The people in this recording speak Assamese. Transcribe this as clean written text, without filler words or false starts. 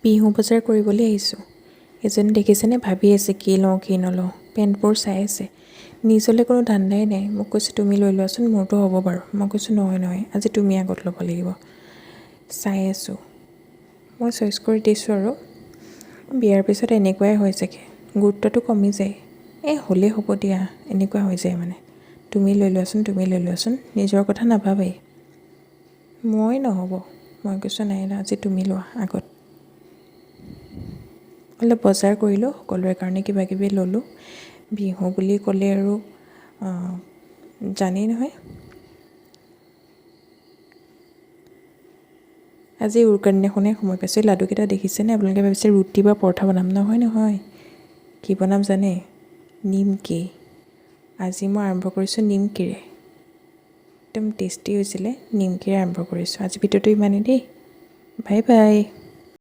বিহু বজাৰ কৰিবলৈ আহিছোঁ। এজনী দেখিছেনে, ভাবি আছে কি লওঁ কি নলওঁ, পেণ্টবোৰ চাই আছে। নিজলৈ কোনো ধান্দাই নাই। মোক কৈছে, তুমি লৈ লোৱাচোন, মোৰতো হ'ব বাৰু। মই কৈছোঁ, নহয় নহয়, আজি তুমি আগত ল'ব লাগিব। চাই আছোঁ, মই চইচ কৰি দিছোঁ। আৰু বিয়াৰ পিছত এনেকুৱাই হয় চাগে, গুৰুত্বটো কমি যায়। এই হ'লেই হ'ব দিয়া, এনেকুৱা হৈ যায়। মানে তুমি লৈ লোৱাচোন, তুমি লৈ লোৱাচোন, নিজৰ কথা নাভাবেই। মই নহ'ব, মই কৈছোঁ, নাই নাই, আজি তুমি লোৱা আগত। অলপ বজাৰ কৰিলোঁ, সকলোৰে কাৰণে কিবা কিবি ল'লোঁ। বিহু বুলি ক'লে আৰু জানেই নহয়। আজি উৰুকাৰ দিনাখনহে সময় পাইছোঁ। লাডুকেইটা দেখিছেনে আপোনালোকে? ভাবিছে ৰুটি বা পৰঠা বনাম। নহয় নহয়, কি বনাম জানে? নিমকি। আজি মই আৰম্ভ কৰিছোঁ নিমকিৰে। একদম টেষ্টি হৈছিলে, নিমকিৰে আৰম্ভ কৰিছোঁ। আজি ভিডিঅ'টো ইমানেই দেই, বাই বাই।